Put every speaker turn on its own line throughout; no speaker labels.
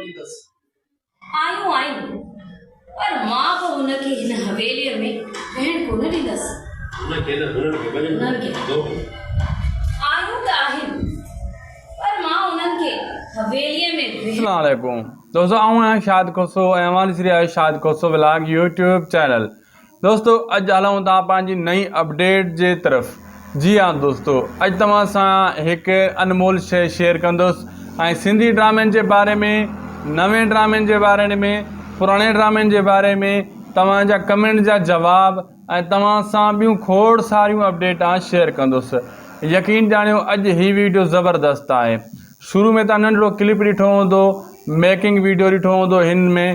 ڏيندس.
آيون آهن، پر مان به هن کي هن حويليء ۾ ويهڻ ڪونه ڏيندس.
هن کي نه، هنن کي وڃن
هنن کي.
ڏو.
آيون ته آهن، پر مان انهن کي حويليء ۾ ويهڻ.
اسلام عليڪم دوستو آئون آهيان شاهد کوسو ۽ اوهان ڏسي رهيا آهيو Shahid Khoso vlog YouTube channel دوستو اڄ هلون ٿا پنهنجي نئين اپڊيٽ جي طرف جي ها دوستو اڄ توهان سان هڪ انمول شي شيئر ڪندس ۽ سنڌي ڊرامن جي باري ۾ نوين ڊرامن جي باري ۾ پراڻي ڊرامن جي باري ۾ توهان جا ڪمينٽ جا جواب ۽ توهان سان ٻيون کوڙ ساريون اپڊيٽ آن شيئر ڪندس يقين ڄاڻيو اڄ هي ويڊيو زبردست آهي شروع ۾ توهان ننڍڙو ڪلپ ڏٺو هوندو ميڪنگ ويڊيو ڏٺو هوندو هن ۾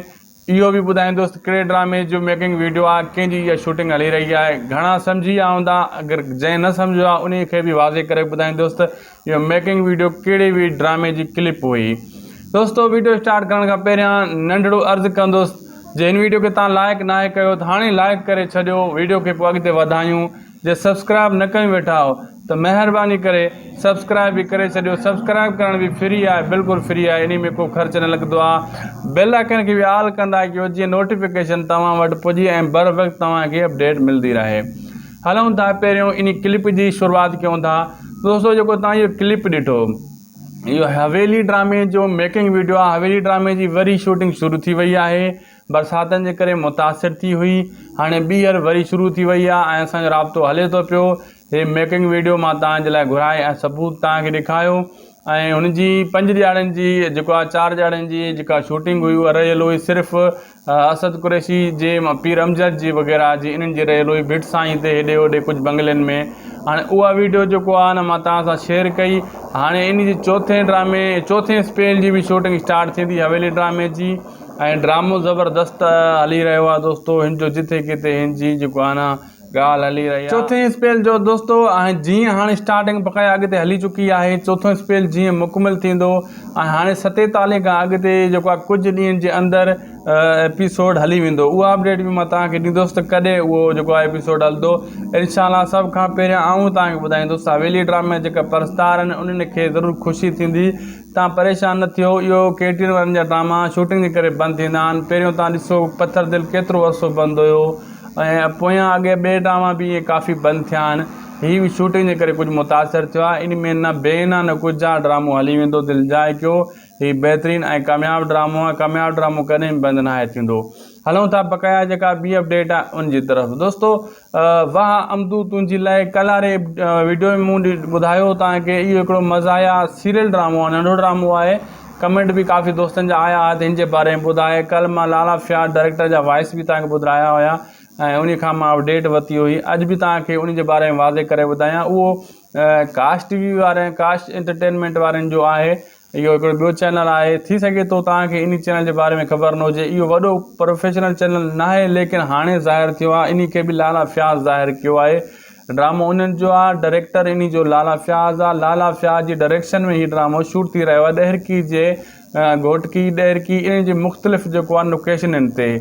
اهو به ٻڌائيندس ته ڪهڙي ڊرامي جو ميڪنگ ويڊيو آهي ڪنهن جي اها شوٽنگ هلي رهي آهي گهڻا سمجهي ويا هوندا اگر جنهن نه سمجهيو آهي انهي کي به واضح ڪري ٻڌائيندس ته اهو ميڪنگ ويڊيو ڪهڙي به ڊرامي جي ڪلپ هئي دوستو ويڊيو اسٽارٽ ڪرڻ کان پهريان ننڍڙو عرض ڪندس جي هن ويڊيو کي تان لائڪ ناهي ڪيو ته هاڻي لائڪ ڪري ڇڏيو ويڊيو کي پوء اڳتي وڌايون جي سبسڪرائب نه ڪيون ويٺا آهو ته مهرباني ڪري سبسڪرائب به ڪري ڇڏيو سبسڪرائب ڪرڻ به فري آهي بلڪل فري آهي انهي ۾ ڪو خرچ نه لڳندو آهي بيل آئڪن کي به آل ڪندا ڪيو جيئن نوٽيفڪيشن توهان وٽ پڄي ۽ بر وقت توهان کي اپڊيٽ ملدي رهي هلون ٿا پهريون انهي ڪلپ جي شروعات ڪيون ٿا دوستو جيڪو توهان اهو ڪلپ ڏٺو اهو حويلي ڊرامي جو ميڪنگ ويڊيو آهي حويلي ڊرامي جي وري شوٽنگ شروع ٿي وئي آهي برساتن جي ڪري متاثر ٿي هئي هاڻي ٻيهر وري شروع ٿي وئي آهي ۽ اسان جو رابطو هلي ٿو پيو هي ميڪنگ ويڊيو مان توهان جي لاء گهرائي ۽ ثبوت توهان کي ڏيکايو ۽ هن جي پنج ڏيهاڙن جي جيڪو آهي چار ڏيهاڙن جي جيڪا شوٽنگ هئي اها رهيل هئي صرف اسد قريشي جي پير امجد جي وغيره جي انهن جي رهيل هئي ڀٽ سائين تي هيڏي هوڏي ڪجهه بنگلن ۾ هاڻي اها ويڊيو جيڪو آهي نه مان توهان سان شيئر ڪئي هاڻي ان جي چوٿين ڊرامي چوٿين اسپيل جي به شوٽنگ اسٽارٽ ٿيندي حويلي ڊرامي جي ۽ ڊرامو زبردست هلي رهيو آهي دوستو هن جو جٿي ڪٿي هن جي جيڪو آهي نه ڳالهه هلي رهي آهي. چوٿين اسپيل جو دوستو ۽ جيئن هاڻي اسٽارٽنگ بقايا اڳتي هلي چڪي آهي چوٿون اسپيل جيئن مڪمل ٿيندو ۽ هاڻي ستيتاليهه کان اڳتي جيڪو آهي ڪجهه ڏينهن جي اندر ايپيسوڊ هلي ويندو اها اپڊيٽ به مان توهان کي ڏيندس ته ڪڏهن اهو جيڪو آهي ايپيسوڊ هلندو انشاء الله سڀ کان پهريان آئون توهان کي ٻڌائيندس حويلي ڊرامي جا جيڪا پرستار آهن انهن کي ضرور خوشي ٿيندي تان پريشان نه ٿيو اهو ڪي ٽي اين وارن جا ڊراما شوٽنگ جي ڪري بند ٿيندا آهن پهريون تان ڏسو پٿر دل ڪيترو عرصو بند هيو ۽ پويان اڳي ٻئي ڊراما به ائين ڪافي بند ٿيا آهن هي به شوٽنگ جي ڪري ڪجهه متاثر ٿيو آهي ان ۾ نه بين آهي نه ڪجهه آهي ڊرامو هلي ويندو دل جاء ڪيو هي بهترين ۽ ڪامياب ڊرامو آهي ڪامياب ڊرامو ڪڏهن به بند ناهي ٿيندو هلون ٿا بقايا جيڪا ٻي اپڊيٽ آهي ان جي طرف دوستو واهه امدو تنهنجي لاء ڪلهه واري ويڊيو ۾ مون ٻڌايو توهان کي اهو هڪڙو مزاحيه سيريل ڊرامو آهي ننڍو ڊرامو آهي ڪمينٽ به ڪافي دوستن جا آيا هئا ته هن جي باري ۾ ٻڌائي ڪلهه مان لالا فياض ڊائريڪٽر جا وائس به توهان کي ٻڌرايا هيا ۽ ان کان مان اپڊيٽ ورتي هئي اڄ به توهان کي ان جي باري ۾ واضح ڪري ٻڌايان اهو ڪاسٽ ٽي وي وارن ڪاسٽ انٽرٽينمينٽ وارن جو آهي اهو هڪڙو ٻيو چينل آهي ٿي سگهي ٿو توهان کي انهي چينل جي باري ۾ خبر نه هجي اهو وڏو پروفيشنل چينل ناهي ليڪن هاڻي ظاهر ٿيو آهي انهي کي به لالا فياض ظاهر ڪيو آهي ڊرامو انهن جو آهي ڊائريڪٽر انهي جو لالا فياض آهي لالا فياض جي ڊائريڪشن ۾ هي ڊرامو شوٽ ٿي رهيو آهي ڏهرڪي جي گهوٽڪي ڏهرڪي انهن جي مختلف جيڪو آهي لوڪيشنن تي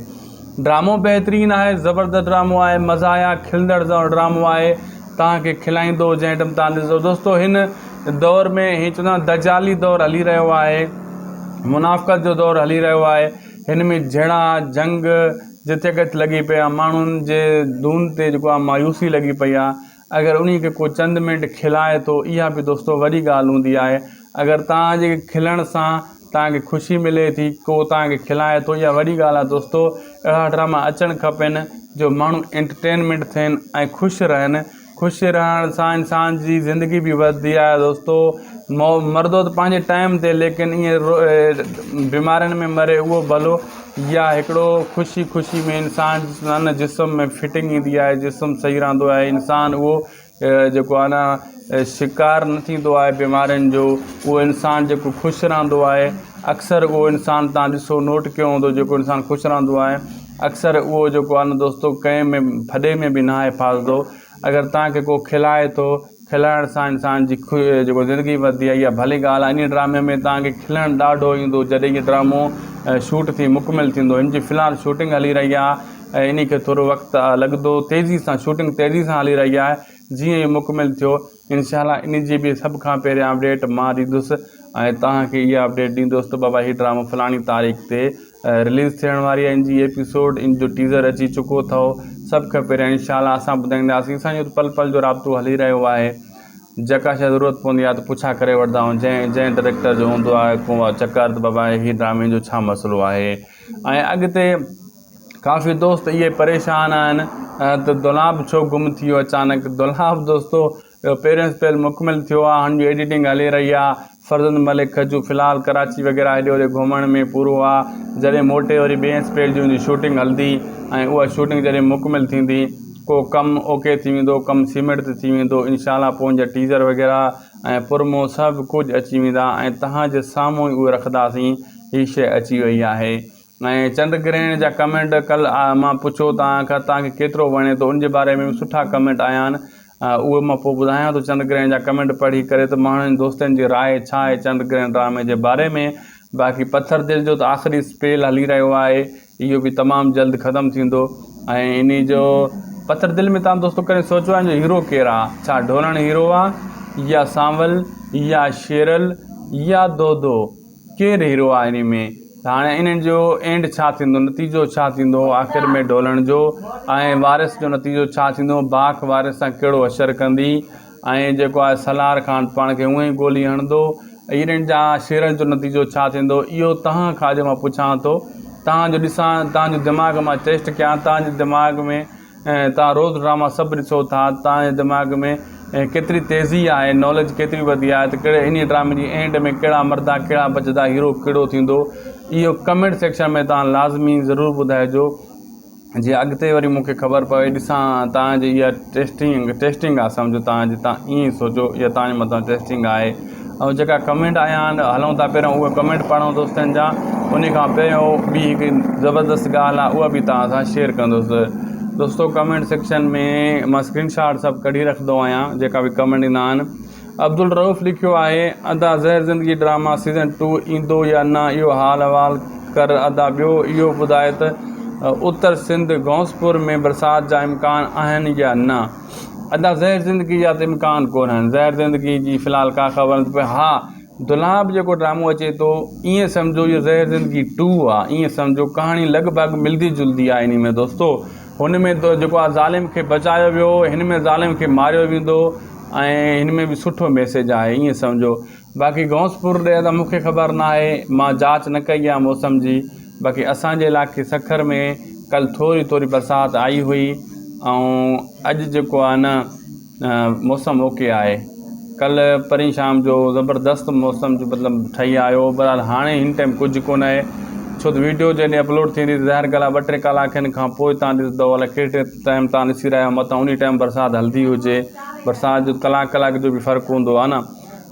ڊرامو بهترين آهي زبردست ڊرامو آهي مزاحيه کلندڙ ڊرامو آهي توهان کي کلائيندو جنهن ٽم توهان ڏسندو دوستو هن دور ۾ هي چوندا آهن دجالي دور هلي رهيو آهي منافقت جو دور هلي رهيو آهي هن ۾ جهيڙا جنگ جتي ڪٿي لڳي پئي آهي ماڻهن جي دون تي جيڪو آهي مايوسي لڳي پئي آهي اگر انهي کي ڪو چند منٽ کلائي ٿو اها به دوستو وڏي ڳالهه هوندي آهي اگر توهان جي کلڻ سان توهان کي خوشي ملي ٿي ڪو توهان کي کلائي ٿو اها وڏي ڳالهه آهي دوستو اهڙا ڊراما اچڻ کپن جو ماڻهو انٽرٽينمينٽ ٿين ۽ خوش رهن خوش رهڻ سان انسان جي زندگي به وڌندي آهي دوستو مردو ته پنهنجي ٽائيم تي ليڪن ائين بيمارين ۾ مري اهو ڀلو يا هڪڙو خوشي خوشي ۾ انسان نه جسم ۾ فٽنگ ايندي آهي جسم صحيح رهندو آهي انسان اهو جيڪو آهي نه شڪار نه ٿيندو آهي بيمارين جو اهو انسان جيڪو خوش رهندو آهي اڪثر اهو انسان تان ڏسو نوٽ ڪيو هوندو جيڪو انسان خوش رهندو آهي اڪثر اهو جيڪو آهي نه دوستو ڪنهن ۾ ڦڏي ۾ به ناهي ڦاسندو اگر تان کي ڪو کلائي ٿو کلائڻ سان انسان جي جيڪو زندگي وڌندي آهي اها ڀلي ڳالهه آهي انهي ڊرامي ۾ توهان کي کلڻ ڏاڍو ايندو جڏهن هي ڊرامو شوٽ ٿي مڪمل ٿيندو هن جي في الحال شوٽنگ هلي رهي آهي ۽ انهي کي ٿورو وقت لڳندو تيزي سان شوٽنگ تيزي سان هلي رهي آهي جيئن ئي مڪمل ٿيو انشاء الله انهي جي به سڀ کان پهريان اپڊيٽ مان ڏيندس. ۽ توهان کي اها اپڊيٽ ڏيندس ته بابا هي ڊرامو فلاڻي تاريخ تي رليز ٿيڻ واري آهي ان جي ايپيسوڊ ان جو ٽيزر اچي چڪو اٿو سڀ کان پهريان انشاء الله اسان ٻڌائينداسين اسان جو ته پل پل جو رابطو هلي رهيو آهي جيڪا شي ضرورت پوندي آهي ته پڇا ڪري وٺندا آهيون جنهن جنهن ڊائريڪٽر جو هوندو آهي ڪو چڪر ته بابا هي ڊرامي جو ڇا مسئلو آهي ۽ اڳتي ڪافي دوست اهي پريشان آهن ته دولاب ڇو گم ٿي ويو اچانڪ دولاب دوستو پهريون اسپيل مڪمل ٿيو آهي هن جي ايڊيٽنگ هلي رهي آهي فرزند ملڪ کجو في الحال ڪراچي وغيره هيڏي هوڏي گهمڻ ۾ پورو آهي جڏهن موٽي وري ٻئي اسپيل جي ان جي شوٽنگ هلندي ۽ اها شوٽنگ جڏهن مڪمل ٿيندي ڪو ڪم اوڪي ٿي ويندو ڪم سيمينٽ تي ٿي ويندو انشاء الله پوء ان جا ٽيزر وغيره ۽ پرمو سڀ ڪجهه اچي ويندا ۽ توهان جي سامهون ئي اهي رکنداسين هي شيء اچي وئي آهي ۽ چنڊ گرهڻ جا ڪمينٽ ڪل مان پڇيو توهان کان توهان کي ڪيترو وڻي ٿو ان جي باري ۾ به سٺا ڪمينٽ آيا آهن اهي مان پوء ٻڌايان ٿو چنڊ گرهڻ جا ڪمينٽ پڙهي ڪري ته ماڻهن دوستن جي راء ڇا آهي چنڊ گرهڻ ڊرامي جي باري ۾ باقي پٿر دل جو ته آخري اسپيل هلي رهيو آهي اهو به تمام جلد ختم ٿيندو ۽ انهي جو پٿر دل ۾ توهان دوستو ڪڏهن سوچيو آهي ان جو هيرو ڪير آهي ڇا ڍولڻ هيرو آهي يا سانول يا شيرل يا دودو ڪير هيرو آ انهي ۾ ته هاڻي انهن جو اينڊ ڇا ٿيندو نتيجو ڇا ٿيندو آخر ۾ ڍولڻ جو ۽ وارث جو نتيجو ڇا ٿيندو باک وارث سان ڪهڙو حشر ڪندي ۽ جيڪو آهي سلار خان پاڻ کي اونئن ئي گولي هڻندو انهن جا شيرن جو نتيجو ڇا ٿيندو اهو توهان کان اڄ مان پڇان ٿو توهان جو ڏسان توهان جو دماغ مان ٽيسٽ ڪيان توهان جي دماغ ۾ ۽ توهان روز ڊراما سڀ ڏسو ٿا توهان جي دماغ ۾ ڪيتري تيزي آهي ناليج ڪيتري وڌي آهي ته ڪهڙي انهي ڊرامي جي اينڊ ۾ ڪهڙا مردا ڪهڙا بچدا هيرو ڪهڙو ٿيندو اهو ڪمينٽ سيڪشن ۾ توهان لازمي ضرور ٻڌائجو جي اڳتي وري مونکي خبر پوي ڏسان توهان جي اها ٽيسٽنگ ٽيسٽنگ آهي سمجهو توهان جي توهان ائين سوچو اها توهان جي مٿان ٽيسٽنگ آهي ۽ جيڪا ڪمينٽ آيا آهن هلون ٿا پهريون اهي ڪمينٽ پڙهون دوستن جا ان کان پهريون ٻي هڪ زبردست ڳالهه آهي اها به توهان سان شيئر ڪندس دوستو ڪمينٽ سيڪشن ۾ مان اسڪرين شاٽ سڀ ڪڍي رکندو آهيان جيڪا به ڪمينٽ ايندا آهن عبدالرؤف لکيو آهي ادا زهر زندگي ڊراما سيزن ٽو ايندو يا نه اهو حال احوال ڪر ادا ٻيو اهو ٻڌاء ته اتر سنڌ غوثپور ۾ برسات جا امڪان آهن يا نه ادا زهر زندگي جا ته امڪان ڪونهن زهر زندگي جي في الحال ڪا خبر نٿي پئي ها دولاب جيڪو ڊرامو اچي ٿو ائين سمجهو اهو زهر زندگي ٽو آ ائين سمجهو ڪهاڻي لڳ ڀڳ ملدي جلدي آ انهي ۾ دوستو هن ۾ جيڪو آ ظالم کي بچايو ويو هن ۾ ظالم کي ماريو ويندو ۽ هن ۾ به سٺو ميسيج آهي ائين سمجهو باقي غوثپور ڏي ته مونکي خبر ناهي مان جاچ نه ڪئي آ موسم جي باقي اسان جي علائقي سکر ۾ ڪل ٿوري ٿوري برسات آئي هئي ۽ اڄ جيڪو آ نه موسم اوڪي آهي ڪل پرين شام جو زبردست موسم جو مطلب ٺهي آيو بهرحال هاڻي هن ٽائيم ڪجهه ڪونه آهي ڇو ته ويڊيو جڏهن اپلوڊ ٿيندي ته ظاهر ڳالهه آ ٻه ٽي ڪلاڪن کان پوء تان ڏسندو الائي ڪهڙي ٽائيم تان ڏسي رهيا متان انهي ٽائيم برسات هلندي هجي برسات جو ڪلاڪ ڪلاڪ جو به فرق هوندو آ نه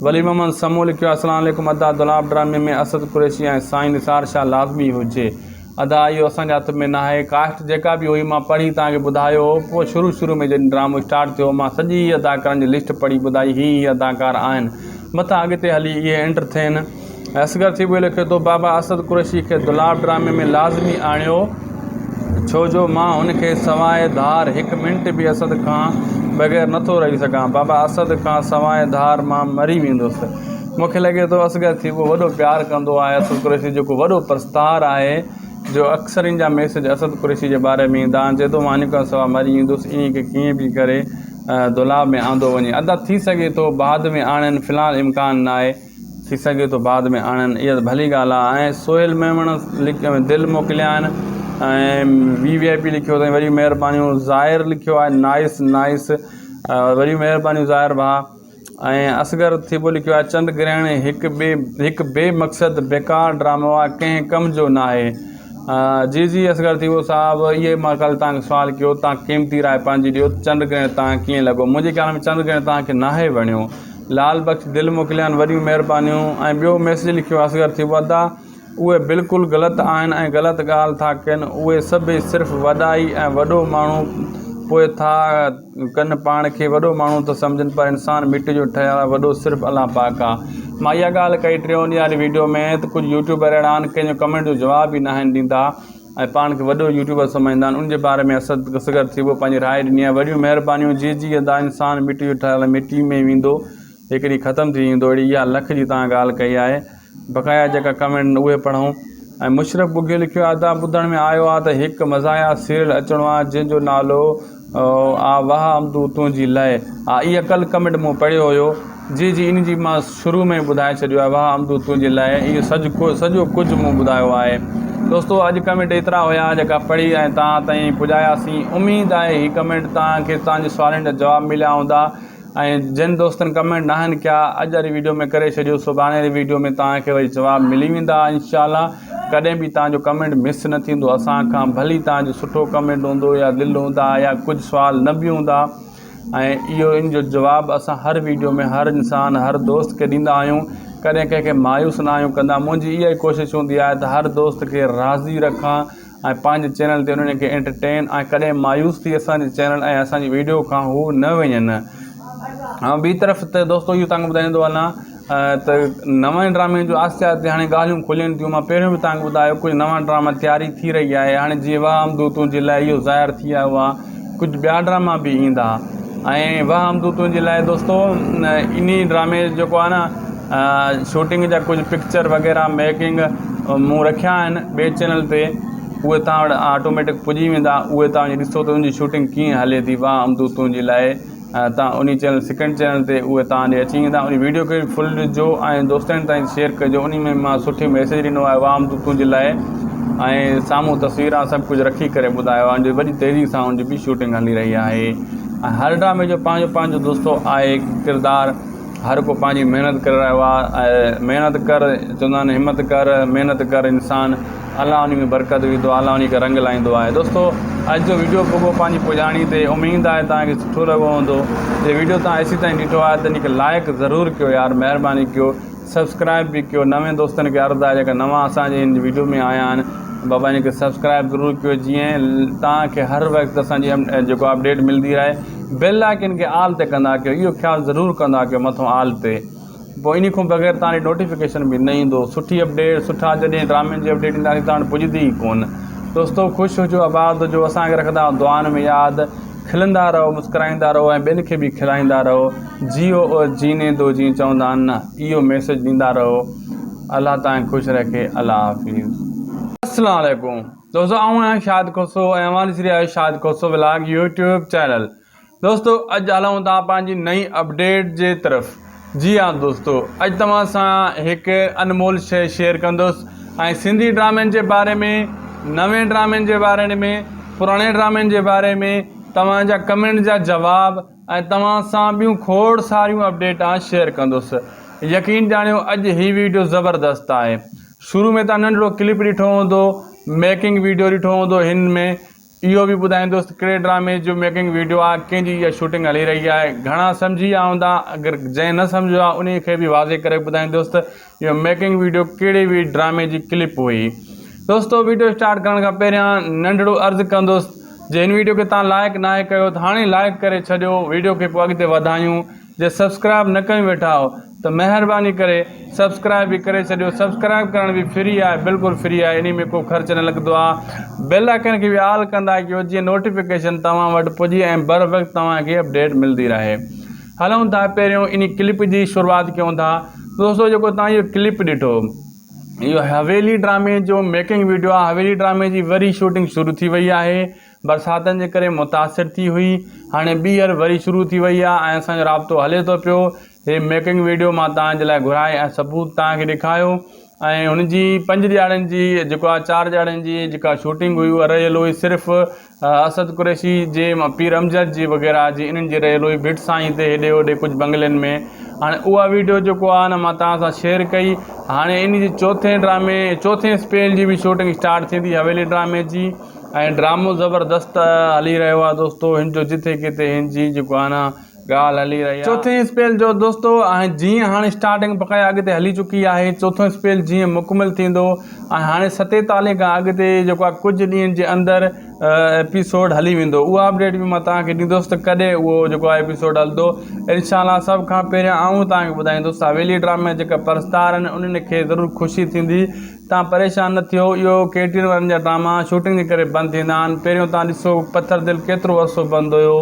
ولي محمد سمون لکيو اسلام عليڪم ادا دولاب ڊرامي ۾ اسد قريشي ۽ سائين نثار شاھ لازمي هجي ادا اهو اسان جي هٿ ۾ ناهي ڪاسٽ جيڪا به هئي مان پڙهي توهان کي ٻڌايو هو پوء شروع شروع ۾ جڏهن ڊرامو اسٽارٽ ٿيو مان سڄي اداڪارن جي لسٽ پڙهي ٻڌائي هي هي اداڪار آهن متان اڳتي هلي اهي انٽر ٿين اصغر ٿيٻو لکيو ٿو بابا اسد قريشي کي دولاب ڊرامي ۾ لازمي آڻيو ڇو جو مان هن کي سواء ڌار هڪ منٽ به اسد کان بغير نٿو رهي سگهان بابا اسد کان سواء ڌار مان مري ويندس مون کي لڳي ٿو اصغر ٿيٻو وڏو پيار ڪندو آهي اسد قريشي جيڪو وڏو پرستار آهي جو اڪثر ان جا ميسيج اسد قريشي جي باري ۾ ايندا آهن چئي ٿو مان هن کان سواء مري ويندس انهي کي ڪيئن به ڪري دولاب ۾ آندو وڃي ادا ٿي سگهي ٿو بعد ۾ آڻين في الحال امڪان ناهي ٿي سگهي ٿو بعد ۾ آڻن اها ته ڀلي ڳالهه آهي ۽ سهيل ميمڻ دل موڪليا آهن ۽ وي وي آء پي لکيو اٿائين وري مهربانيون ظاهر لکيو آهي نائس نائس وري مهربانيون ظاهر ڀاء ۽ اصغر ٿيٻو لکيو آهي چنڊ گرهڻ هڪ بي هڪ بي مقصد بيڪار ڊرامو آهي ڪنهن ڪم جو ناهي جي جي اصغر ٿيٻو صاحب اهي مان ڪالهه توهان کي سوال ڪيو توهان قيمتي راء پنهنجي ڏيو چنڊ گرهڻ توهان کي ڪيئن لڳو منهنجي خيال ۾ چنڊ گرهڻ توهان کي ناهي وڻيو لال بخش دل موڪليان وڏيون مهربانيون ۽ ٻيو ميسيج لکيو اصغر ٿيٻو ادا اهي بلڪل غلط آهن ۽ غلط ڳالهه ٿا ڪن اهي سڀئي صرف وڏائي ۽ وڏو ماڻهو پوء ٿا ڪن پاڻ کي وڏو ماڻهو ٿا سمجهن پر انسان مٽي جو ٺهيل آهي وڏو صرف الله پاڪ آهي مان اها ڳالهه ڪئي ٽيون ڏينهن واري ويڊيو ۾ ته ڪجهه يوٽيوبر اهڙا آهن ڪنهن جو ڪمينٽ جو جواب ئي ناهن ڏيندا ۽ پاڻ کي وڏو يوٽيوبر سمجهندا آهن ان جي باري ۾ اسد اصغر ٿيٻو پنهنجي راء ڏني آهي وڏيون مهربانيون جي جي ادا انسان مٽي جو ٺهيل آهي مٽي ۾ ويندو هڪ ڏينهن ختم ٿي ويندو اهڙي اها لک جي توهان ڳالهه ڪئي آهي بقايا جيڪا ڪمينٽ اهي پڙهون ۽ مشرف ٻگهيو لکيو آهي ادا ٻڌڻ ۾ آيو آهي ته هڪ مزاحيه سيريل اچڻو آهي جنهن جو نالو آ واهه امدو تنهنجي لئه آ اها ڪل ڪمينٽ مون پڙهيو هيو جي جي ان جي مان شروع ۾ ٻڌائي ڇڏيو آهي واهه امدو تنهنجي لئه اهو سڄ سڄو ڪجهه مون ٻڌايو آهي دوستو اڄ ڪمينٽ ايترا هيا جيڪا پڙهي ۽ توهان تائين پڄاياسين اميد آهي هي ڪمينٽ توهان کي توهان جي سوالن جا جواب مليا هوندا ۽ جن دوستن ڪمينٽ ناهن ڪيا اڄ واري ويڊيو ۾ ڪري ڇڏيو سڀاڻي واري ويڊيو ۾ توهان کي وري جواب ملي ويندا انشاء الله ڪڏهن به توهان جو ڪمينٽ مس نه ٿيندو اسان کان ڀلي توهان جو سٺو ڪمينٽ هوندو يا دل هوندا يا ڪجهه سوال نه به هوندا ۽ اهو ان جو جواب اسان هر ويڊيو ۾ هر انسان هر دوست کي ڏيندا آهيون ڪڏهن ڪنهن کي مايوس نه آهيون ڪندا منهنجي اها ئي ڪوشش هوندي آهي ته هر دوست کي راضي رکان ۽ پنهنجي چينل تي انهن کي انٽرٽين ۽ ڪڏهن مايوس ٿي اسان جي چينل ۽ اسان جي ويڊيو کان هو نه وڃن ۽ ٻي طرف ته دوستو اهو تهان کي ٻڌائيندو هلان ته نوان ڊرامي جو آهستي آهستي هاڻي ڳالهيون کلن ٿيون مان پهريون به تهان کي ٻڌايو ڪجهه نوان ڊراما تياري ٿي رهي آهي هاڻي جيئن واهه امدو تنهنجي لاء اهو ظاهر ٿي آيو آهي ڪجهه ٻيا ڊراما به ايندا ۽ واهه امدو تنهنجي لاء دوستو انهي ڊرامي جيڪو آهي نه شوٽنگ جا ڪجهه پڪچر وغيره ميڪنگ مون رکيا آهن ٻئي چينل تي اهي توهان وٽ آٽوميٽڪ پڄي ويندا اهي توهان وڃي ڏسو ته ان جي شوٽنگ ڪيئن هلي ٿي واهه امدو تنهنجي لاء توهان انهي چينل سيڪنڊ چينل تي اهي توهان ڏي اچي ويندا انهي ويڊيو کي فل ڏسجو ۽ دوستن تائين شيئر ڪجو انهي ۾ مان سٺي ميسيج ڏنو آهي واهه امدو تنهنجي لاء ۽ سامهون تصويران سڀ ڪجهه رکي ڪري ٻڌايو آهي ان جي وڏي تيزي سان ان جي به شوٽنگ هلي رهي آهي ۽ هر ڊرامي جو پنهنجو پنهنجو دوستو آهي ڪردار هر ڪو پنهنجي محنت ڪري رهيو آهي ۽ محنت ڪر چوندا آهن همت ڪر محنت ڪر انسان الله انهي ۾ برڪت وجهندو آهي الله انهي کي رنگ لائيندو آهي دوستو اڄ جو ويڊيو پڳو پنهنجي پڄاڻي تي اميد آهي توهان کي سٺو لڳو هوندو جي ويڊيو توهان ايسي تائين ڏٺو آهي ته انهي کي لائڪ ضرور ڪيو يار مهرباني ڪيو سبسڪرائب به ڪيو نوين دوستن کي عرض آهي جيڪا نوان اسان جي هن ويڊيو ۾ آيا آهن بابا هن کي سبسڪرائب ضرور ڪيو جيئن توهان کي هر وقت اسان جي جيڪو اپڊيٽ ملندي رهي بيل آئڪن کي آل تي ڪندا ڪيو اهو خيال ضرور ڪندا ڪيو مٿو آل تي پوء انهي کان بغير توهان ڏي نوٽيفڪيشن به نه ايندو سٺي اپڊيٽ سٺا جڏهن ڊرامن جي اپڊيٽ اينداسين توهان وٽ پڄندي ئي ڪون دوستو خوش هجو آباد هجو اسان کي رکندا دعائن ۾ ياد کلندا رهو مسڪرائيندا رهو ۽ ٻين کي به کلائيندا رهو جيو اور جيني دو جيئن چوندا آهن نه اهو ميسيج ڏيندا رهو الله توهان کي خوش رکي الله حافظ. السلام عليڪم دوستو آئون آهيان شاهد کوسو ۽ اوهان ڏسي رهيا آهيو Shahid Khoso vlog YouTube channel دوستو اڄ هلون ٿا پنهنجي نئين اپڊيٽ جي طرف جي ها دوستو اڄ توهان سان هڪ انمول شيء شيئر ڪندس ۽ سنڌي ڊرامن جي باري ۾ نوين ڊرامن جي باري ۾ پراڻي ڊرامن جي باري ۾ توهان جا ڪمينٽ جا جواب ۽ توهان سان ٻيون کوڙ ساريون اپڊيٽان شيئر ڪندس يقين ڄاڻيو اڄ هي ويڊيو زبردست آهي شروع ۾ توهان ننڍڙو ڪلپ ڏٺو هوندو ميڪنگ ويڊيو ڏٺو هوندو هن ۾ اهو به ٻڌائيندس ته ڪهڙي ڊرامي جو ميڪنگ ويڊيو آهي ڪنهن جي اها شوٽنگ هلي رهي آهي گهڻا سمجهي ويا هوندا اگر جنهن نه سمجهيو آهي انهي کي به واضح ڪري ٻڌائيندس ته اهو ميڪنگ ويڊيو ڪهڙي به ڊرامي جي ڪلپ هئي دوستو ويڊيو اسٽارٽ ڪرڻ کان پهريان ننڍڙو عرض ڪندس جي هن ويڊيو کي تان لائڪ ناهي ڪيو ته هاڻي لائڪ ڪري ڇڏيو ويڊيو کي پوء اڳتي وڌايون جي سبسڪرائب نه ڪيون ويٺا آهو ته مهرباني ڪري سبسڪرائب به ڪري ڇڏيو سبسڪرائب ڪرڻ به فري آهي بلڪل فري آهي انهي ۾ ڪو خرچ نه لڳندو آهي بيل آئڪن کي به آل ڪندا ڪيو جيئن نوٽيفڪيشن توهان وٽ پڄي ۽ بر وقت توهان کي اپڊيٽ ملدي رهي هلون ٿا پهريون انهي ڪلپ جي شروعات ڪيون ٿا دوستو جيڪو توهان اهو ڪلپ ڏٺو اهو حويلي ڊرامي جو ميڪنگ ويڊيو آهي حويلي ڊرامي جي وري شوٽنگ شروع ٿي وئي آهي برساتن جي ڪري متاثر ٿي هئي هاڻي ٻيهر وري شروع ٿي وئي آهي ۽ اسان جو رابطو هلي ٿو پيو هي ميڪنگ ويڊيو مان توهان جي لاء گهرائي ۽ ثبوت توهان کي ڏيکايو ۽ هن جي پنج ڏياڙن جي جيڪو آهي چار ڏياڙن جي جيڪا شوٽنگ هئي اها رهيل هئي صرف اسد قريشي جي پير امجد جي وغيره جي انهن جي رهيل هئي ڀٽ سائين تي هيڏي هوڏي ڪجهه بنگلن ۾ هاڻي اها ويڊيو جيڪو آهي نه مان توهان سان شيئر ڪئي هاڻي ان جي چوٿين ڊرامي چوٿين اسپيل جي به شوٽنگ اسٽارٽ ٿيندي حويلي ڊرامي جي ۽ ڊرامو زبردست هلي رهيو آهي دوستو هن جو جٿي ڪٿي هن جي جيڪو آهي نه ڳالهه هلي رهي آهي. چوٿين اسپيل جو دوستو ۽ جيئن هاڻي اسٽارٽنگ بقايا اڳتي هلي چڪي آهي چوٿون اسپيل جيئن مڪمل ٿيندو ۽ هاڻي ستيتاليهه کان اڳتي جيڪو آهي ڪجهه ڏينهن جي اندر ايپيسوڊ هلي ويندو اها اپڊيٽ به مان توهان کي ڏيندس ته ڪڏهن اهو جيڪو آهي ايپيسوڊ هلندو انشاء الله سڀ کان پهريان آئون توهان کي ٻڌائيندس حويلي ڊرامي جيڪا پرستار آهن انهن کي ضرور خوشي ٿيندي توهان پريشان نه ٿيو اهو ڪي ٽي اين وارن جا ڊراما شوٽنگ جي ڪري بند ٿيندا آهن پهريون توهان ڏسو پٿر دل ڪيترو عرصو بند هيو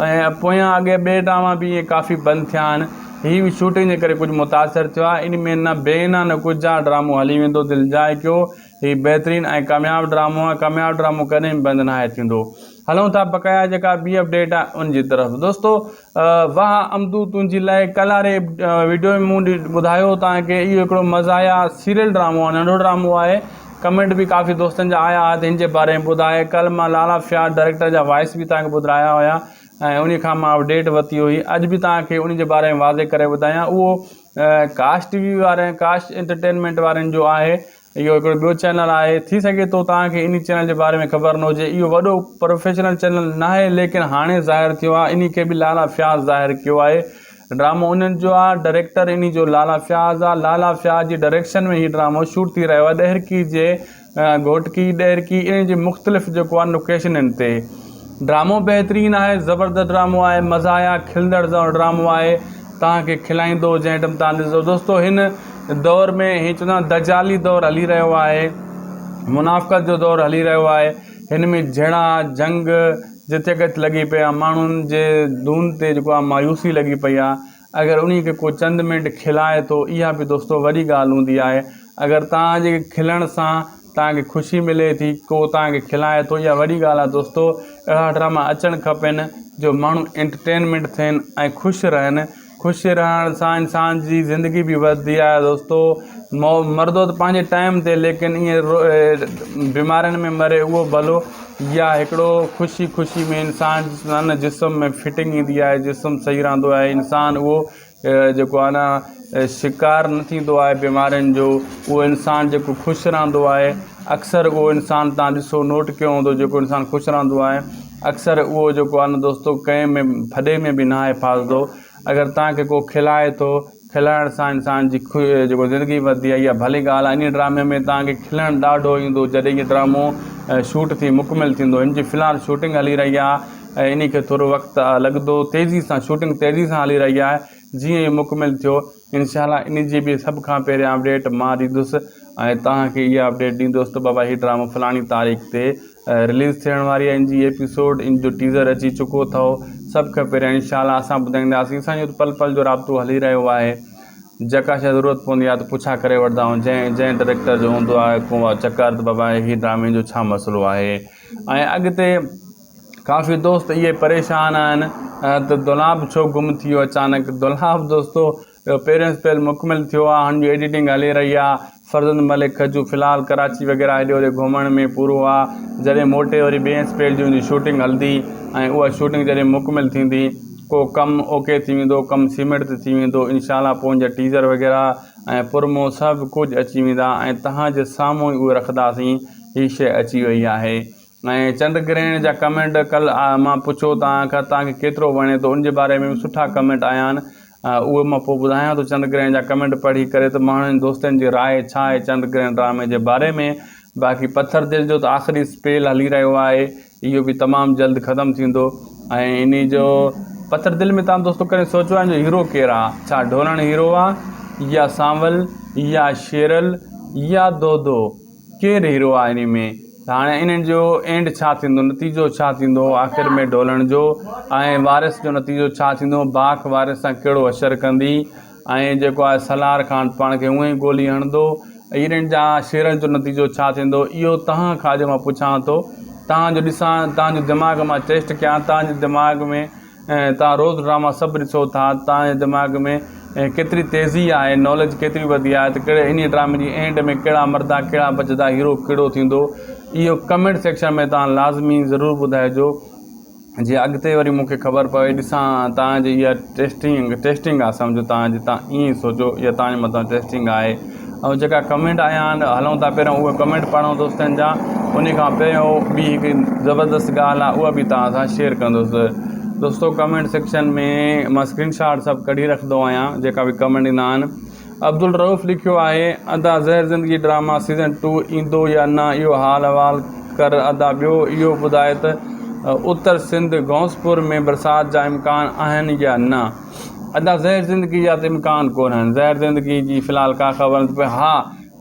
۽ پويان اڳي ٻئي ڊراما به ائين ڪافي بند ٿيا آهن هي به شوٽنگ جي ڪري ڪجهه متاثر ٿيو آهي ان ۾ نه بين آهي نه ڪجهه آهي ڊرامو هلي ويندو دل جاء ڪيو هي بهترين ۽ ڪامياب ڊرامو آهي ڪامياب ڊرامو ڪڏهن به بند ناهي ٿيندو هلون ٿا بقايا جيڪا ٻي اپڊيٽ آهي ان جي طرف دوستو واهه امدو تنهنجي لاء ڪلاري ويڊيو ۾ مون ٻڌايو توهان کي اهو هڪڙو مزاحيه سيريل ڊرامو آهي ننڍو ڊرامو آهي ڪمينٽ به ڪافي دوستن جا آيا ته هن جي باري ۾ ٻڌائي ڪل مان لالا فياض ڊائريڪٽر جا وائس به توهان کي ٻڌرايا هيا ۽ ان کان مان اپڊيٽ ورتي هئي اڄ به توهان کي ان جي باري ۾ واضح ڪري ٻڌايان اهو ڪاسٽ ٽي وي وارن ڪاسٽ انٽرٽينمينٽ وارن جو آهي اهو هڪڙو ٻيو چينل آهي ٿي سگهي ٿو توهان کي انهي چينل جي باري ۾ خبر نه هجي اهو وڏو پروفيشنل چينل ناهي ليڪن هاڻي ظاهر ٿيو آهي انهي کي به لالا فياض ظاهر ڪيو آهي ڊرامو انهن جو آهي ڊائريڪٽر انهي جو لالا فياض آهي لالا فياض جي ڊائريڪشن ۾ هي ڊرامو شوٽ ٿي رهيو آهي ڏهرڪي جي گهوٽڪي ڏهرڪي انهن جي مختلف جيڪو آهي لوڪيشنن تي ڊرامو بهترين آهي زبردست ڊرامو آهي مزاحيه کلندڙ ڊرامو آهي توهان کي کلائيندو جنهن ٽم توهان ڏسندو دوستو هن دور ۾ هي چوندا آهن دجالي دور هلي رهيو آهي منافقت جو دور هلي رهيو آهي هن ۾ جهيڙا جنگ جتي ڪٿي لڳي پئي آهي ماڻهن جي دون تي جيڪو آهي مايوسي لڳي پئي آهي اگر انهي کي ڪو چند منٽ کلائي ٿو اها به دوستو وڏي ڳالهه هوندي آهي اگر توهان جي کلڻ سان توهان کي خوشي ملي ٿي ڪو توهان کي کلائي ٿو اها وڏي ڳالهه آهي دوستو اهڙا ڊراما اچڻ کپن جو ماڻهو انٽرٽينمينٽ ٿين ۽ خوش رهن خوش رهڻ سان انسان جي زندگي به وڌندي آهي دوستو مردو ته پنهنجي ٽائيم تي ليڪن ائين بيمارين ۾ مري اهو ڀلو يا هڪڙو خوشي خوشي ۾ انسان جسم ۾ فٽنگ ايندي آهي جسم صحيح رهندو آهي انسان اهو جيڪو آهي نه شڪار نه ٿيندو آهي بيمارين جو اهو انسان جيڪو خوش رهندو آهي اڪثر اهو انسان تان ڏسو نوٽ ڪيو هوندو جيڪو انسان خوش رهندو آهي اڪثر اهو جيڪو آهي نه دوستو ڪنهن ۾ ڦڏي ۾ به ناهي ڦاسندو اگر تان کي ڪو کلائي ٿو کلائڻ سان انسان جي جيڪو زندگي وڌندي آهي اها ڀلي ڳالهه آهي انهي ڊرامي ۾ تان کي کلڻ ڏاڍو ايندو جڏهن هي ڊرامو شوٽ ٿي مڪمل ٿيندو هن جي في الحال شوٽنگ هلي رهي آهي ۽ انهي کي ٿورو وقت لڳندو تيزي سان شوٽنگ تيزي سان هلي رهي آهي جيئن ئي مڪمل ٿيو انشاء الله انهي جي به سڀ کان پهريان اپڊيٽ مان ڏيندس ۽ توهان کي اها اپڊيٽ ڏيندس ته بابا هي ڊرامو فلاڻي تاريخ تي رليز ٿيڻ واري آهي ان جي ايپيسوڊ ان جو ٽيزر اچي چڪو اٿو سڀ کان پهريان انشاء الله اسان ٻڌائينداسين اسان جو پل پل جو رابطو هلي رهيو آهي جيڪا شي ضرورت پوندي آهي ته پڇا ڪري وٺندا آهيون جنهن جنهن ڊائريڪٽر جو هوندو آهي ڪو چڪر ته بابا هي ڊرامي جو ڇا مسئلو آهي ۽ اڳتي ڪافي دوست اهي پريشان آهن ته دولاب ڇو گم ٿي ويو اچانڪ دولاب دوستو پهريون اسپيل مڪمل ٿيو آهي هن جي ايڊيٽنگ هلي رهي آهي فرزند ملڪ کجو في الحال ڪراچي وغيره هيڏي هوڏي گهمڻ ۾ پورو آهي جڏهن موٽي وري ٻئي اسپيل جي ان جي شوٽنگ هلندي ۽ اها شوٽنگ جڏهن مڪمل ٿيندي ڪو ڪم اوڪي ٿي ويندو ڪم سيمينٽ تي ٿي ويندو انشاء الله پوء ان جا ٽيزر وغيره ۽ پرمو سڀ ڪجهه اچي ويندا ۽ تهان جي سامهون ئي اهي رکنداسين هي شيء اچي وئي آهي ۽ چنڊ گرهڻ جا ڪمينٽ ڪل مان پڇيو توهان کان توهان کي ڪيترو وڻي ٿو ان جي باري ۾ به سٺا ڪمينٽ آيا آهن اهي مان پوء ٻڌايان ٿو چنڊ گرهڻ جا ڪمينٽ پڙهي ڪري ته ماڻهن دوستن جي راء ڇا آهي چنڊ گرهڻ ڊرامي جي باري ۾ باقي پٿر دل جو ته آخري اسپيل هلي رهيو آهي اهو به تمام جلد ختم ٿيندو ۽ انهي جو پٿر دل ۾ تان دوستو ڪڏهن سوچيو آهي جو هيرو ڪير آهي ڇا ڍولڻ هيرو آهي يا سانول يا شيرل يا دودو ڪير هيرو آ انهي ۾ ته هاڻي انهن جو اينڊ ڇا ٿيندو نتيجو ڇا ٿيندو آخر ۾ ڍولڻ جو ۽ وارث جو نتيجو ڇا ٿيندو باک وارث سان ڪهڙو حشر ڪندي ۽ جيڪو آهي سلار خان پاڻ کي اونئين ئي گولي هڻندو انهن جا شيرن جو نتيجو ڇا ٿيندو اهو توهان کان اڄ مان پڇان ٿو توهان جو ڏسان توهان جو دماغ مان ٽيسٽ ڪيان توهان جي دماغ ۾ ۽ توهان روز ڊراما سڀ ڏسو ٿا توهان جي دماغ ۾ ڪيتري تيزي آهي ناليج ڪيتري وڌي آهي ته ڪهڙي انهي ڊرامي جي اينڊ ۾ ڪهڙا مردا ڪهڙا بچدا هيرو ڪهڙو ٿيندو اهو ڪمينٽ سيڪشن ۾ توهان لازمي ضرور ٻڌائجو جي اڳتي وري مون کي خبر پوي ڏسان توهان جي اها ٽيسٽنگ ٽيسٽنگ آهي سمجهو توهان جي توهان ائين سوچو اها توهان جي مٿان ٽيسٽنگ آهي ۽ جيڪا ڪمينٽ آيا آهن هلون ٿا پهريون اهي ڪمينٽ پڙهون دوستن جا ان کان پهريون ٻي هڪ زبردست ڳالهه آهي اها به توهان سان شيئر ڪندس دوستو ڪمينٽ سيڪشن ۾ مان اسڪرين شاٽ سڀ ڪڍي رکندو آهيان جيڪا به ڪمينٽ ايندا آهن عبدالرؤف لکيو آهي ادا زهر زندگي ڊراما سيزن ٽو ايندو يا نه اهو حال احوال ڪر ادا ٻيو اهو ٻڌاء ته اتر سنڌ غوثپور ۾ برسات جا امڪان آهن يا نه ادا زهر زندگي جا ته امڪان ڪونهن زهر زندگي جي في الحال ڪا خبر نٿي پئي ها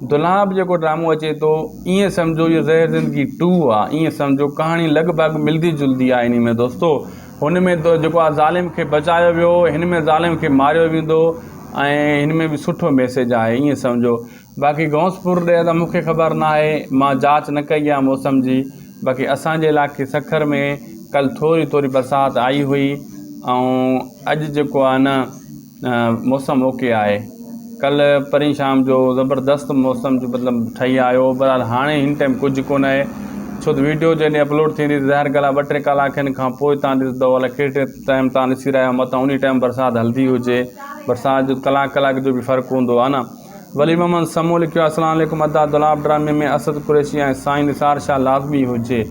دولاب جيڪو ڊرامو اچي ٿو ائين سمجهو اهو زهر زندگي ٽو آ ائين سمجهو ڪهاڻي لڳ ڀڳ ملدي جلدي آ انهي ۾ دوستو هن ۾ جيڪو آ ظالم کي بچايو ويو هن ۾ ظالم کي ماريو ويندو ۽ هن ۾ به سٺو ميسيج آهي ائين سمجهو باقي غوثپور ڏي ته مونکي خبر نه آهي مان جاچ نه ڪئي آ موسم جي باقي اسان جي علائقي سکر ۾ ڪل ٿوري ٿوري برسات آئي هئي ۽ اڄ جيڪو آ نه موسم اوڪي آهي ڪلهه پرين شام جو زبردست موسم جو مطلب ٺهي آيو بهرحال هاڻي هن ٽائيم ڪجهه ڪونه آهي ڇو ته ويڊيو جڏهن اپلوڊ ٿيندي ته ظاهر ڳالهه آهي ٻه ٽي ڪلاڪن کان پوء تان ڏسندو الائي ڪهڙي ٽائيم تان ڏسي رهيا متان انهي ٽائيم برسات هلندي هجي برسات جو ڪلاڪ ڪلاڪ جو به فرق هوندو آهي نه ولي محمد سمون لکيو السلام عليڪم ادا دولاب ڊرامي ۾ اسد قريشي ۽ سائين نثار شاهه لازمي هجي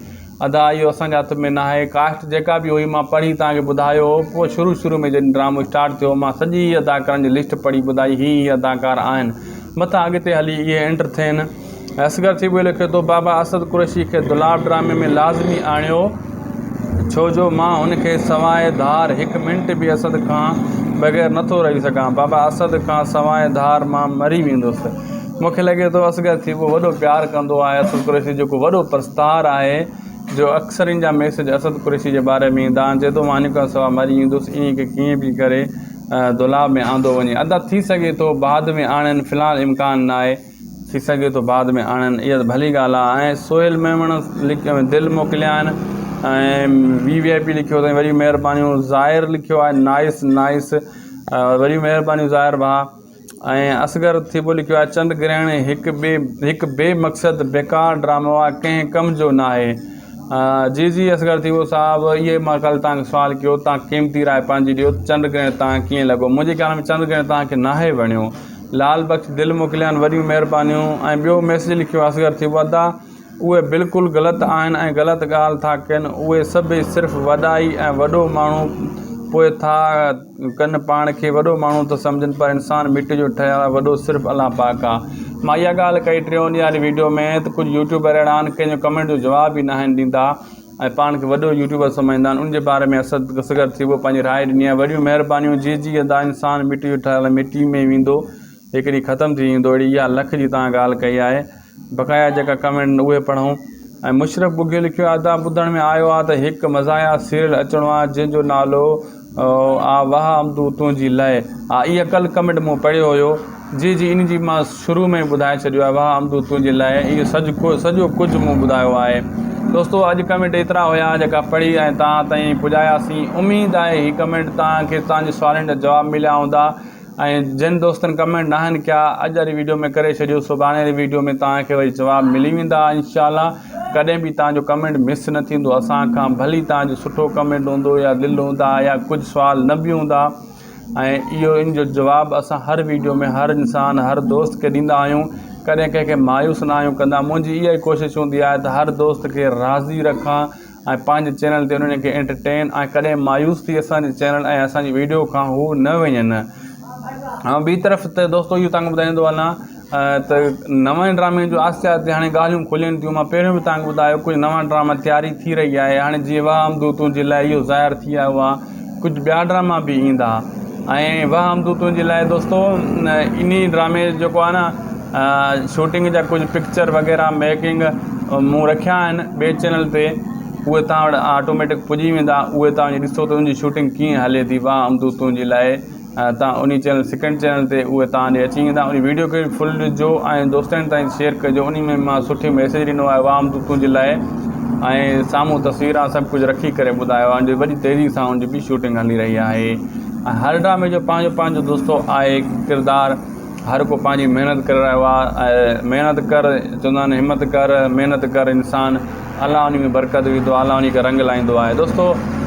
ادا اهو اسان جي هٿ ۾ ناهي ڪاسٽ جيڪا به هئي مان پڙهي توهان کي ٻڌايو هو پوء شروع شروع ۾ جڏهن ڊرامو اسٽارٽ ٿيو مان سڄي اداڪارن جي لسٽ پڙهي ٻڌائي هي هي اداڪار آهن متان اڳتي هلي اهي انٽر ٿين اصغر ٿيٻو لکي ٿو بابا اسد قريشي کي دولاب ڊرامي ۾ لازمي آڻيو ڇو جو مان هن کي سواء ڌار هڪ منٽ به اسد کان بغير نٿو رهي سگهان بابا اسد کان سواء ڌار مان مري ويندس مون کي لڳي ٿو اصغر ٿيٻو وڏو پيار ڪندو آهي اسد قريشي جيڪو وڏو پرستار آهي جو اڪثر ان جا ميسيج اسد قريشي جي باري ۾ ايندا آهن چئي ٿو مان ان کان سواء مري ويندس انهي کي ڪيئن به ڪري دولاب ۾ آندو وڃي ادا ٿي سگهي ٿو بعد ۾ آڻين في الحال امڪان ناهي ٿي سگهي ٿو بعد ۾ آڻين اها ته ڀلي ڳالهه آهي ۽ سهيل ميمڻ دل موڪليا آهن ۽ وي وي آء پي لکيو اٿائين وري مهربانيون ظاهر لکيو آهي نائس نائس وري مهربانيون ظاهر ڀاء ۽ اصغر ٿيٻو لکيو آهي چنڊ گرهڻ هڪ بي هڪ بي مقصد بيڪار ڊرامو آهي ڪنهن ڪم جو ناهي جي جي اصغر ٿيٻو صاحب اهي مان ڪالهه توهان کي سوال ڪيو توهان قيمتي راء پنهنجي ڏيو چنڊ گرهڻ توهان کي ڪيئن لڳو منهنجي خيال ۾ چنڊ گرهڻ توهان کي ناهي وڻيو لال بخش دل موڪليا آهن وڏيون مهربانيون ۽ ٻيو ميسج لکيو آهي اصغر ٿيٻو ادا اهي بلڪل غلط آهن ۽ غلط ڳالهه ٿا ڪن اهي سڀئي صرف وڏائي ۽ وڏو ماڻهو پوء ٿا ڪن پاڻ کي وڏو ماڻهو ٿا سمجهن پر انسان مٽي جو ٺهيل آهي وڏو صرف الله پاڪ آهي مان اها ڳالهه ڪئي ٽيون ڏينهن واري ويڊيو ۾ ته ڪجهه يوٽيوبر اهڙا آهن ڪنهن جو ڪمينٽ جو جواب ئي ناهن ڏيندا ۽ پاڻ کي وڏو يوٽيوبر سمجهندا آهن ان جي باري ۾ اسد اصغر ٿيٻو پنهنجي راء ڏني آهي وڏيون مهربانيون جي جي ادا انسان مٽي جو ٺهيل آهي مٽي ۾ ويندو هڪ ڏينهن ختم ٿي ويندو اهڙي اها لک جي توهان ڳالهه ڪئي آهي بقايا جيڪا ڪمينٽ آهن اهي پڙهون ۽ مشرف ٻگهيو لکيو آهي ادا ٻڌڻ ۾ آيو آهي ته هڪ مزاحيه سيريل اچڻو آهي جنهن جو نالو آ واهه امدو تنهنجي لئه آ اها ڪل ڪمينٽ مون پڙهيو هيو جي جي ان جي مان شروع ۾ ٻڌائي ڇڏيو آهي واهه امدو تنهنجي لئه اهو سڄو سڄو ڪجهه مون ٻڌايو آهي دوستو اڄ ڪمينٽ ايترا هيا جيڪا پڙهي ۽ توهان تائين پڄاياسين اميد آهي هي ڪمينٽ توهان کي توهان جي سوالن جا جواب مليا هوندا ۽ جن دوستن ڪمينٽ ناهن ڪيا اڄ واري ويڊيو ۾ ڪري ڇڏيو سڀاڻي واري ويڊيو ۾ توهان کي وري جواب ملي ويندا انشاء الله ڪڏهن به توهان جو ڪمينٽ مس نه ٿيندو اسان کان ڀلي توهان جو سٺو ڪمينٽ هوندو يا دل هوندا يا ڪجهه سوال نه به هوندا ۽ اهو ان جو جواب اسان هر ويڊيو ۾ هر انسان هر دوست کي ڏيندا آهيون ڪڏهن ڪنهن کي مايوس نه آهيون ڪندا منهنجي اها ئي ڪوشش هوندي آهي ته هر دوست کي راضي رکان ۽ پنهنجي چينل تي انهن کي انٽرٽين ۽ ڪڏهن مايوس ٿي اسان جي چينل ۽ اسان جي ويڊيو کان هو نه وڃن ۽ ٻي طرف ته دوستو اهو تهان کي ٻڌائيندو هلان ته نوان ڊرامي جو آهستي آهستي هاڻي ڳالهيون کلن ٿيون مان پهريون به تهان کي ٻڌايو ڪجهه نوان ڊراما تياري ٿي رهي آهي هاڻي جيئن واهه امدو تنهنجي لاء اهو ظاهر ٿي آيو آهي ڪجهه ٻيا ڊراما به ايندا ۽ واهه امدو تنهنجي لاء دوستو انهي ڊرامي جيڪو آهي نه شوٽنگ جا ڪجهه پڪچر وغيره ميڪنگ مون رکيا آهن ٻئي چينل تي اهي توهان وٽ آٽوميٽڪ پڄي ويندا اهي توهان وڃي ڏسو ته ان جي شوٽنگ ڪيئن هلي ٿي واهه امدو تنهنجي لاء توهان انهي چينل سيڪنڊ چينل تي اهي توهان ڏي اچي ويندا انهي ويڊيو کي فل ڏسجو ۽ دوستن تائين شيئر ڪجو انهي ۾ مان سٺي ميسيج ڏنو آهي واهه امدو تنهنجي لاء ۽ سامهون تصويران سڀ ڪجهه رکي ڪري ٻڌايو آهي ان جي وڏي تيزي سان ان جي به شوٽنگ هلي رهي آهي ۽ هر ڊرامي جو پنهنجو پنهنجو دوستو آهي ڪردار هر ڪو پنهنجي محنت ڪري رهيو آهي ۽ محنت ڪر چوندا آهن همت ڪر محنت ڪر انسان الله انهي ۾ برڪت وجهندو آهي الله انهي کي رنگ لائيندو آهي دوستو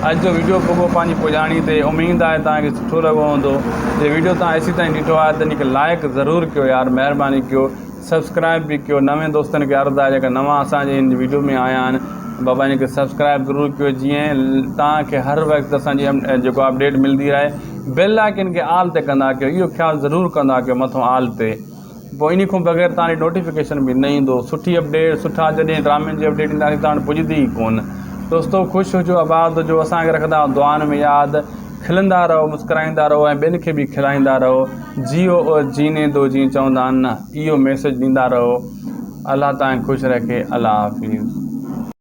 اڄ جو ويڊيو پڳو پنهنجي پڄاڻي تي اميد آهي توهان کي سٺو لڳو هوندو جي ويڊيو توهان ايسي تائين ڏٺو آهي ته انهي کي لائڪ ضرور ڪيو يار مهرباني ڪيو سبسڪرائب به ڪيو نوين دوستن کي عرض آهي جيڪا نوان اسان جي هن ويڊيو ۾ آيا آهن بابا ان کي سبسڪرائب ضرور ڪيو جيئن توهان کي هر وقت اسان جي جيڪو اپڊيٽ ملدي رهي بيل آئيڪن کي آل تي ڪندا ڪيو اهو خيال ضرور ڪندا ڪيو مٿو آل تي پوء انهي کان بغير توهان ڏي نوٽيفڪيشن به نه ايندو سٺي اپڊيٽ سٺا جڏهن ڊرامن جي اپڊيٽ اينداسين توهان وٽ پڄندي ئي ڪون دوستو خوش هجو آباد هجو اسان کي رکندا دعائن ۾ ياد. کلندا رهو مسڪرائيندا رهو ۽ ٻين کي به کلائيندا رهو جيو اور جيني دو جيئن چوندا آهن نه اهو ميسيج ڏيندا رهو الله توهان کي خوش رکي الله حافظ.